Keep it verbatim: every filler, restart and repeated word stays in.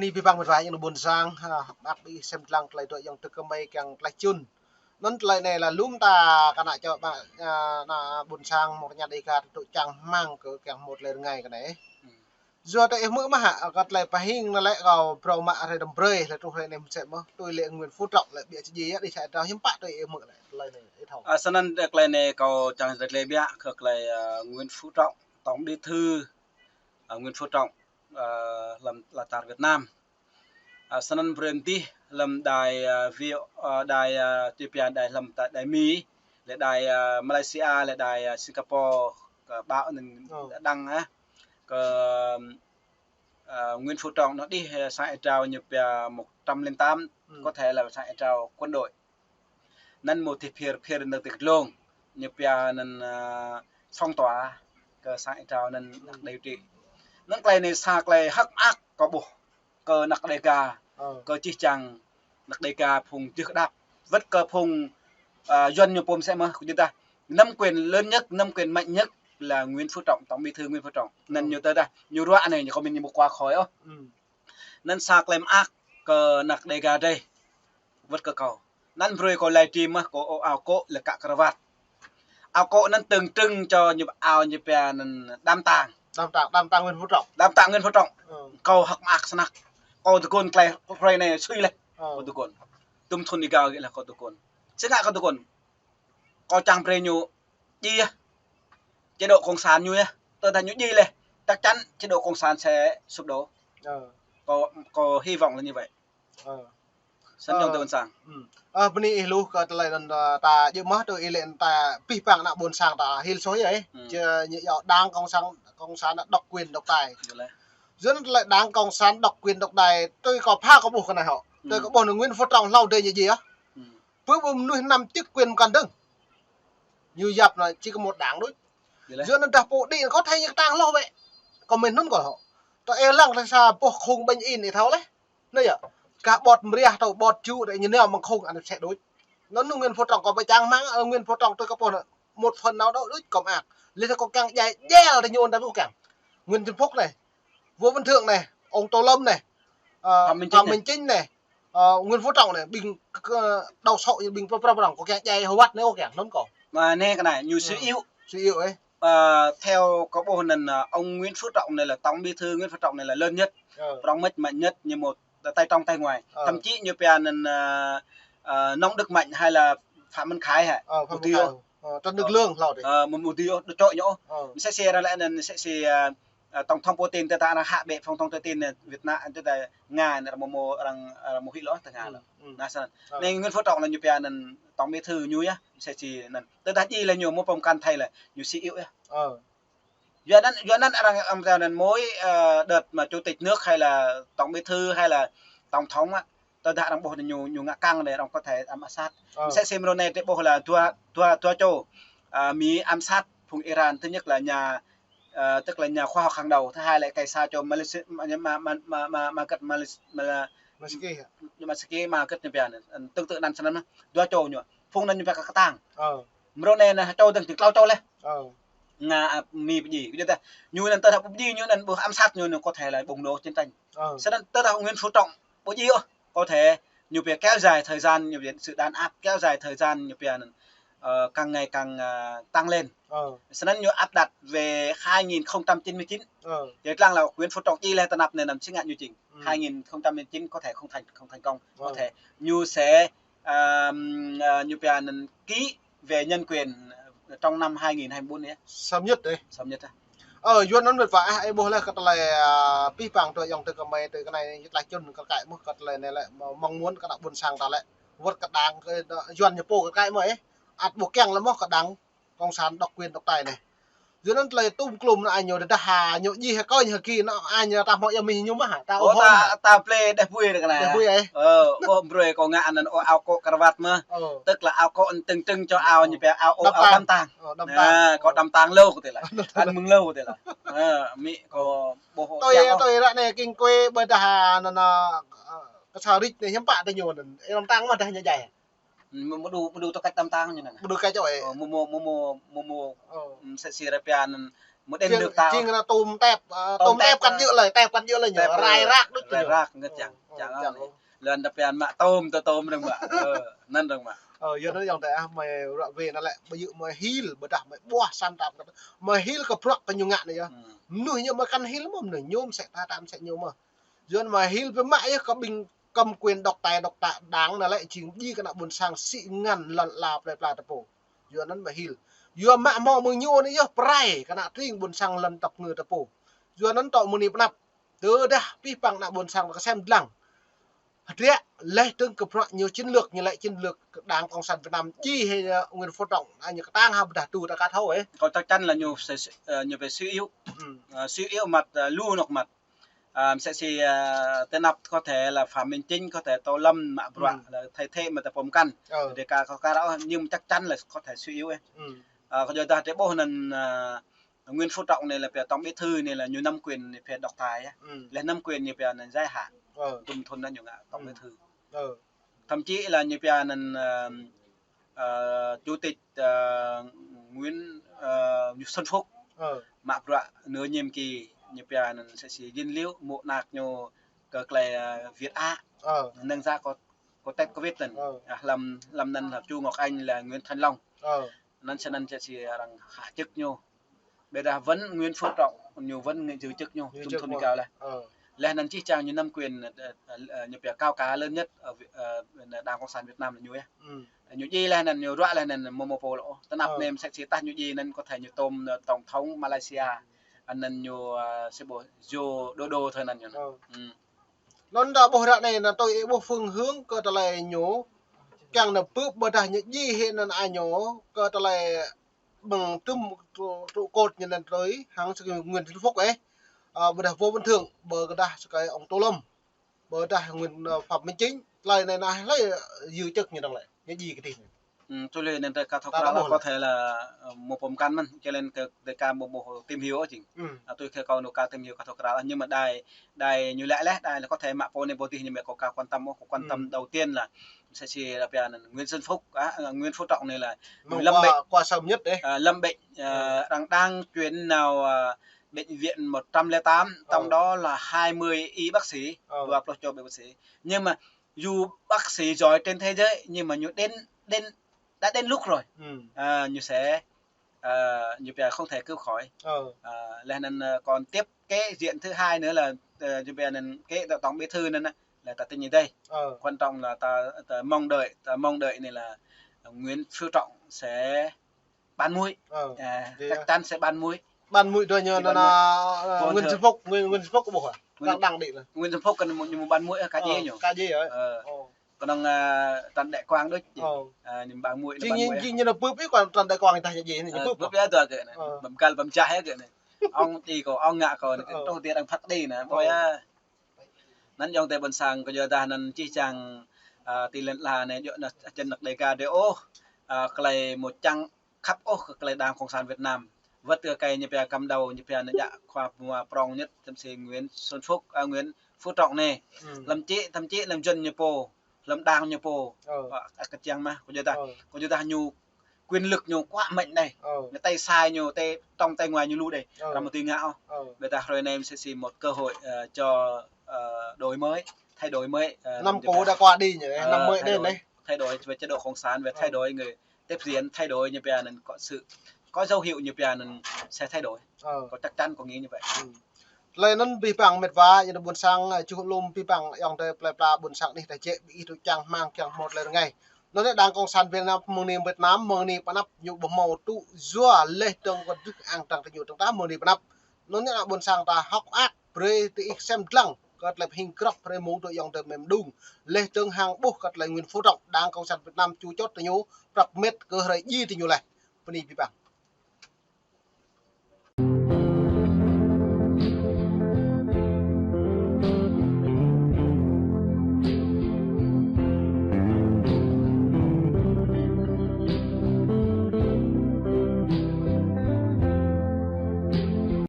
Ih, abih bang mơ̆t wa ayŏng ƀôn sang, ha, mơak ƀing ih sem lăng tơlơi tui ayŏng tơ kơmơi kiăng tơlơi čun. Anŭn tơlơi anai lah lŏm ta kơ ană čô ƀă, a, ană ƀôn sang mơ̆ng rơñan Dêga tơdŏ čang hmang kơ kiăng hmâo tơlơi rơngai kơ anai. Yua tơ ih hmư̆ mơ̆ hă, kơ tơlơi pơhing anai lĕ kâo phrâo mă hrơi đăm brơi, lĕ truh hrơi anai mơsĕ mơ̆, tui lĕ Nguyễn Phú Trọng lĕ ƀiă či djai yă, đĭ sa ih trao hiư̆m pă tui ih hmư̆ lĕ tơlơi anai, ih thâo. A, snăn tơlơi anai kâo čang tơlơi ƀiă kơ tơlơi, a, Nguyễn Phú Trọng, Tổng Bí thư, a, Nguyễn Phú Trọng, a, lăm lăn čar Việt Nam. A, snăn brơi mơ̆ tih lăm đài, a, vi-, a, đài, a, tui pia đài lăm ta-, đài Mi, lĕ đài, a, Malaysia, lĕ đài, a, Singapore, kơ báo anŭn đăng, a, kơ, a, Nguyễn Phú Trọng anŭn đĭ, a, sang ih trao ñu pia một trăm lẻ tám, có thể là sang ih trao quân đội. Anŭn mơ̆ tih phiơr phiơr anŭn tih glông, ñu pia anŭn, a, phong tỏa kơ sang ih trao anŭn anăk điều trị. Anŭn tơlơi anai sa tơlơi hơ̆k mơak kâo ƀuh kơ anăk Dêga, kơ čih čang anăk Dêga phung jưh kơdăp. Wơ̆t kơ phung, a, Yuăn ñu pô mơsĕ mơ̆, kơ jưh ta. Nắm quyền lớn nhất, nắm quyền mạnh nhất là Nguyễn Phú Trọng, Tổng Bí thư Nguyễn Phú Trọng. Anŭn ñu tơdah, ñu ruă anai, ñu kơ mĭn ñu ƀu qua khỏi ôh. Anŭn sa tơlơi mơak kơ anăk Dêga drei. Wơ̆t kơ kâo. Anŭn brơi kâo livestream mơ̆, kâo ƀuh ao kô̆ lĕ kă kravat. Ao kô̆ anŭn tượng trưng cho ñu ao ñu pia anŭn đám tang. Đám tang, đám tang Nguyễn Phú Trọng. Đám tang Nguyễn Phú Trọng. Kâo hơ̆k mơak snăk. Kâo tơguan tơlơi, tơlơi anai sui leh. Kâo tơguan. Tŭm thŭn ih gao gĭt leh kâo tơguan. Sĭt ngă kâo tơguan. Kâo čang brơi ñu djai yă. Chế độ cộng sản ñu yă. Tơdah ñu djai leh, chắc chắn chế độ cộng sản sẽ sụp đổ. Kâo, kâo hy vọng là như vậy. Snăn ayŏng tơ ƀôn sang. A, bơni ih lu kơ tơlơi anŭn, a, ta djơ̆ mơ̆ tui ih lĕ ta abih bang ană ƀôn sang ta hil soh yơh. Či ñu yua đảng cộng sản, cộng sản độc quyền độc tài. Yua anŭn tơlơi đảng cộng sản độc quyền độc tài tui kâo pha kâo ƀuh kơ anai hŏ. Tui kâo ƀuh anŭn Nguyễn Phú Trọng hlâo đơi ñu djai yă. Pơ ƀu mơnuih năm chức quyền mơkăn dơ̆ng. Ñu yap anŭn či kơ một đảng đôč. Yua anŭn dah pô đĭ anŭn kâo thâo ñu kơtang hloh bĕ. Kâo mĭn anŭn kâo hŏ. Tơ ih lăng tơ sa boh khung ƀañ in ih thâo leh. Anai yơh. Kah ƀot mriah tơ ƀot jŭ đĕ ñu nao mơ̆ng khung anŭn mơsĕ đôč. Anŭn Nguyễn Phú Trọng kâo ƀu čang hmang, ơ, Nguyễn Phú Trọng tui kâo ƀuh anŭn. Một phần nào đó đôč kâo mơak. Lĕ kâo kiăng djai, djai tơ ñu anŭn ta ƀuh kiăng. Nguyễn Xuân Phúc anai. Võ Văn Thưởng anai. Ông Tô Lâm anai. Ơ, Phạm Minh Chính anai. Phạm Minh Chính anai. Ơ, Nguyễn Phú Trọng anai, ƀing kơ, đầu sổ ƀing prong prong prong, kâo kiăng djai hơwăt anai, kâo kiăng anŭn kâo. Mă anai kơ anai, ñu suy yếu. Suy yếu ih. Ơ, theo kâo ƀuh anŭn, ơ, ông Nguyễn Phú Trọng này là Tổng Bí thư Nguyễn Phú Trọng này là lớn nhất. Prong mĕt mạnh nhất, ñu một tay trong tay ngoài. Thậm chí ñu pia anŭn, ơ, ơ, Nông Đức Mạnh hay là Phạm Minh Khải hă? Ơ, Phạm Minh Khải. Ơ, Trần Đức Lương hlâo đĕ. Ơ, mơ̆ mơ̆ dui ôh, dŏ čŏk ñu ôh. Mơsĕ si arăng lĕ anŭn, mơsĕ si, ơ, Ơ, tổng thống Putin tơdah arăng hạ bệ phòng không Triều Tiên, ơ, Việt Nam, tơdah Nga, arăng mơ̆ mơ̆, arăng, arăng mơ̆ hĭ lŏ tơ Nga lŏ. Anŭn snăn. Anai Nguyễn Phú Trọng lĕ ñu pia anŭn tổng bí thư ñu yă, mơsĕ si anŭn. Tơdah djai lĕ ñu mơ̆ pơmkăn thai lĕ, ñu suy yếu yă. Yua anŭn, yua anŭn arăng, arăng pia anŭn mỗi, ơ, đợt mà chủ tịch nước hay là tổng bí thư hay là tổng thống á, tơdah arăng ƀuh ñu, ñu ngă kăng đĕ, arăng có thể ăm áp sát. Mơsĕ si mrô anai drei ƀuh lĕ dua, dua, dua čô, ơ, Mỹ ám sát phung Iran. Thứ nhất là nhà, ơ, tức là nhà khoa học hàng đầu. Thứ hai là cái sa čô Malaysia, ma, ma, ma, ma, ma gĕt Malaysia, ma, Masaki hă? Masaki ma gĕt ñu pia anŭn. Tương tự anŭn snăn mơ̆. Dua čô ñu. Phung anŭn ñu pia kơ kơtang. Mrô anai anŭn čô dơ̆ng tĭng klâo čô leh. Nga, ơ, Mi pơdjai. Kơ jưh ta. Ñu anŭn tơdah pơdjai ñu anŭn ƀuh ám sát ñu anŭn có thể là bùng nổ chiến tranh. Snăn tơdah Nguyễn Phú Trọng ƀu djai ôh, có thể ñu pia kéo dài thời gian, ñu pia sự đàn áp kéo dài thời gian, ñu pia, ơ, càng ngày càng, ơ, tăng lên. Snăn ñu áp đặt về hai nghìn không trăm chín mươi chín. Jing lăng lĕ Nguyễn Phú Trọng djai leh tơnap anai năm sĭt ngă ñu jing. Hai nghìn không trăm chín mươi chín có thể không thành, không thành công. Có thể ñu sẽ, ơ, ơ, ñu pia anŭn ký về nhân quyền trong năm hai nghìn hai mươi bốn anai. Sớm nhất đấy. Sớm nhất á. Ơ, Yuăn anŭn mĕt wa, ơ, ih ƀuh leh kơ tơlơi, ơ, abih bang tơ ayŏng tơ kơmơi tơ kơ anai ñu tlaih čun kơ kăi mơ̆ kơ tơlơi anai lĕ mơ̆ng mơ̆ng anŭn kơ ană ƀôn sang ta lĕ. Wơ̆t kơ đảng kơ, ơ, Yuăn ñu pô kơ kăi mơ̆, ơ. Ăt ƀu kiăng lĕ mơ̆ kơ đảng cộng sản độc quyền độc tài anai. Yuăn anŭn tơlơi tŭm klŭm anŭn ñu tơdah hă, ñu djai hă kơ ñu hơki anŭn ñu ta hmâo yơh mĭn ñu mơ̆ hă, ta ƀu hmâo hă. Ta plei đeh bui kơ anai. Đeh bui, ơ. Ơ, ƀuh brơi kâo ngă anŭn, ơ, ao kô̆ kravat mơ̆. Tức là ao kô̆ anŭn tượng trưng cho ao ñu pia ao, ao đám tang. Đám tang. Kâo đám tang hlâo kơ tơlơi. Ăn mơ̆ng hlâo kơ tơlơi. Ơ, Mi kâo ƀuh. Tui, tui ră anai kinh quê ƀơi dah anŭn, ơ, kơ sa rĭt anai hiư̆m pă tơ ñu anŭn. Ih đăm tang mơ̆ dah ñu djai. Mơ̆, mơ̆ đu, mơ̆ đu tơ kăč đăm tang ñu anŭn. Mơ̆ đu kăč ôh. Ơ, mơ̆, mơ̆, mơ̆, mơ̆, mơ̆, mơ̆, mơ̆, mơ̆, mơ̆, mơ̆, mơ̆, mơ̆, mơ̆, mơ̆, Mơ̆ đến nước ta. Jing anŭn tôm tep, ơ, tôm tep kăn djơ̆ lơi, tep kăn djơ̆ lơi ñu. Rai rác đôč ñu. Rai rác ngă čang. Ơ, čang ơ, anŭn. Lŏn ta pơhiăp mă tôm tơ tôm rơ̆ng mă. Ơ, anŭn rơ̆ng mă. Ơ, yua anŭn yŏng tơ ah, mơi ră wĕ anŭn lĕ, ƀu djơ̆ mơi hil, ƀôdah mơi ƀuh săn tap. Mơi hil kơ bruă kơ ñu ngă anai yơh. Hmm. Mơnuih ñu mơi kăn hil mơ̆n, mơnuih ñu mơ̆ sĕ ta tam sĕ ñu mơ̆n. Yua anŭn mơi hil pơ mă yơh kơ ƀing kơm quyền độc tài độc đảng anŭn lĕ jing djai kơ ană ƀôn sang sĭ ngăn lŏn ala plơi pla ta pô. Yua anŭn mơi hil. Yua mă hmâo mơ̆ng ñu anai yơh pơrai kơ ană tring ƀôn sang lŏn tŏk ngư ta pô. Yua anŭn tŏ mơ̆ng anai pơnăp. Tơdah pih păng ană ƀôn sang kơsem dlăng. Hơdră leh dơ̆ng kơ bruă ñu chiến lược, ñu lĕ chiến lược Đảng Cộng sản Việt Nam djai hĭ, ơ, Nguyễn Phú Trọng, anŭn ñu kơtang hă ƀôdah tui ta kat hŏ, ơ. Kâo chắc chắn là ñu sẽ, sẽ, ơ, ñu phải suy yếu. Ừ. Ơ, suy yếu mặt, ơ, lu nok mặt. Ơ, msĕ si, ơ, tơ anăp có thể là Phạm Minh Chính, có thể Tô Lâm mă bruă, ừ, là thay thế mà ta pơm kăn. Ờ. Để cả, cả, cả đó, nhưng mà chắc chắn là có thể suy yếu ấy. Ừ. Ơ, kơ yua dah tơ ƀuh anŭn, ơ, Nguyễn Phú Trọng anai là pia tổng bí thư anai là ñu nắm quyền anai pia độc tài á. Ừ. Leh nắm quyền anai pia anŭn giới hạn. Ờ. Tŭm thŭn anŭn ñu ngă tổng bí thư. Ờ. Thậm chí là ñu pia anŭn, ơ, ơ, chủ tịch, ơ, Nguyễn, ơ, Xuân Phúc. Ờ. Mă bruă nửa nhiệm kỳ ñu pia anŭn msĕ si gin liu mơ̆ nak ñu kơ tơlơi, ơ, Việt Á. Ờ. Năng ra có, có Tết Covid anŭn. Ờ. À, lăm, lăm anŭn là Chu Ngọc Anh là Nguyễn Thành Long. Ờ. Anŭn sơnăn msĕ si arăng hạ chức ñu. Ƀôdah vẫn Nguyễn Phú Trọng, ñu vẫn ngự-, giữ chức ñu, giữ chức tŭm thŭn ñu. Cao leh. Ờ. Leh anŭn jih jang ñu nắm quyền, ơ, ơ, ơ, ñu pia cao cả lớn nhất ở Vi-, ơ, Đảng Cộng sản Việt Nam là ñu yơh. Ừ. Ñu djai leh anŭn, ñu ruă leh anŭn, mơ̆ mơ̆ pô lŏ. Tơ anăp, ờ, anai msĕ si tah ñu djai anŭn có thể ñu tôm, ơ, tổng thống Malaysia. Anŭn ñu, ơ, si ƀuh Joko Widodo thoi anŭn ñu. Ờ. Ừ. Anŭn ta ƀuh ră anai, anŭn tui ih ƀuh phương hướng kơ tơlơi ñu. Kiăng anŭn pơ̆ ƀôdah ñu djai hĭ anŭn a ñu kơ tơlơi ƀơ̆ng tŭm trụ, trụ cột ñu anŭn tui hăng sơkai Nguyễn Xuân Phúc ơ. Ơ, ƀôdah Võ Văn Thưởng, ƀôdah sơkai ông Tô Lâm. Ƀôdah Nguyễn, ơ, Phạm Minh Chính, tơlơi anai anai hlơi, ơ, giữ chức ñu dơ̆ng lĕ, ñu djai kơ tih. Ừ, tui lĕ anŭn tơ kâo thâo krăn là có thể là, ơ, mơ̆ pơm kăn mơ̆n, cho nên kơ tơ kâo mơ̆, mơ̆ tìm hiểu jing. Ừ. À, tui kơ kâo anŭn kâo tìm hiểu kâo thâo krăn là, nhưng mà đài, đài ñu lĕ leh, đài là có thể mă pô anai pô tih, nhưng mà kâo, kâo quan tâm, kâo quan tâm, ừ, đầu tiên là msĕ si là pia anŭn Nguyễn Xuân Phúc, à, Nguyễn Phú Trọng anai là mơ̆ng lăm qua, bệnh, qua sớm nhất đấy. À, lâm bệnh, à, ừ, đang, đang chuyển vào, à, bệnh viện một trăm lẻ tám, trong, ừ, đó là hai mươi y bác sĩ, ừ, dua pluh čô y bác sĩ. Nhưng mà dù bác sĩ giỏi trên thế giới nhưng mà ñu đến, đến, đã đến lúc rồi. Ừ. À, ñu sẽ, à, ñu pia không thể cứu khỏi. Ừ. À, leh anŭn, à, còn tiếp kế diện thứ hai nữa là, à, ñu pia anŭn kế tổng, tổng bí thư anŭn á, là ta tin gì đây. Ừ. Quan trọng là ta, ta mong đợi, ta mong đợi anai là Nguyễn Phú Trọng sẽ ban muối. Ờ, à, chắc chắn sẽ ban muối. Ban muối đôi ñu anŭn, ban muối. Nguyễn Xuân Phúc, Nguyễn, Nguyễn Xuân Phúc kơ ƀuh hă? Nguyễn, đang, đang đi lĕ. Nguyễn Xuân Phúc kơ ñu, ñu ban muối, ơ, kơ djai ñu. Kơ djai ơ. Ờ. Kơnơ̆ng, ơ, tơlơi đĕ kuang đôč. Ờ. Ơ, ñu ban muối, jing, ban muối. Jing ñu anŭn pơ̆p ih kơ tơlơi đĕ kuang tah djai ñu, ñu pơ̆p. Pơ̆p ih tua kơ anŭn. Ờ. Băm gal băm jah kơ anŭn. Ong ti kơ, ong ngă kơ anŭn, truh ti arăng phat đĭ anŭn. Ơ. Ƀôdah. Anŭn yŏng tơ ƀôn sang kơ yua dah anŭn jih jang, ơ, ti lŏn ala anai djơ̆ anŭn čăn năk Dega dê ôh, ơ, tơlơi mơ̆ čang khăp ôh kơ tơlơi Đảng Cộng sản Việt Nam. Wơ̆t kơ tơlơi ñu pia cầm đầu, ñu pia anŭn djă khua mua prong nhất, tơm si Nguyễn Xuân Phúc, ơ, Nguyễn Phú Trọng anai. Ừ. Lăm čih, thậm chí lăm jăn ñu pô, lăm đảng ñu pô. Ờ. Ơ, ơ, kơ čiăng mă, kơ yua dah, ờ, kơ yua dah ñu quyền lực ñu quá mạnh đây. Ờ. Ñu tay sai ñu, tay trong tay ngoài ñu lu đây. Ờ. Răm mơ̆ tui ngă ôh. Ờ. Ƀôdah hrơi anai msĕ si một cơ hội, ơ, cho, ơ, đổi mới, thay đổi mới, ơ, năm cũ đã qua đi nhỉ, ơ, năm mới đến đấy. Thay đổi về chế độ cộng sản, về thay đổi người tiếp diễn, thay đổi ñu pia anŭn có sự, có dấu hiệu ñu pia anŭn sẽ thay đổi. Ờ. Có chắc chắn, có nghĩa như vậy. Ừ. Tơlơi anŭn pih păng met wa, yua anŭn ƀôn sang, ơ, čuh lŏm pih păng yŏng tơ plơi pla ƀôn sang anih ta jĕ ƀing ih tŭ čang hmang kiăng hmâo tơlơi rơngai. Anŭn lĕ Đảng Cộng sản Việt Nam mơ̆ng anai Việt Nam, mơ̆ng anai pơ anăp ñu ƀu hmâo tŭ yua leh dơ̆ng kơ djơ̆ ang dăng tơ ñu dơ̆ng tah mơ̆ng anai pơ anăp. Anŭn lĕ ƀôn sang ta hơ̆k mơak, brơi tơ ih sem dlăng kơ tơlơi pơhing grŏp hrơi mông tơ yŏng tơ mem đung. Leh dơ̆ng hăng ƀuh kơ tơlơi Nguyễn Phú Trọng, Đảng Cộng sản Việt Nam ču čot tơ ñu, prăp met kơ hrơi djai tơ ñu leh. Bơni pih păng.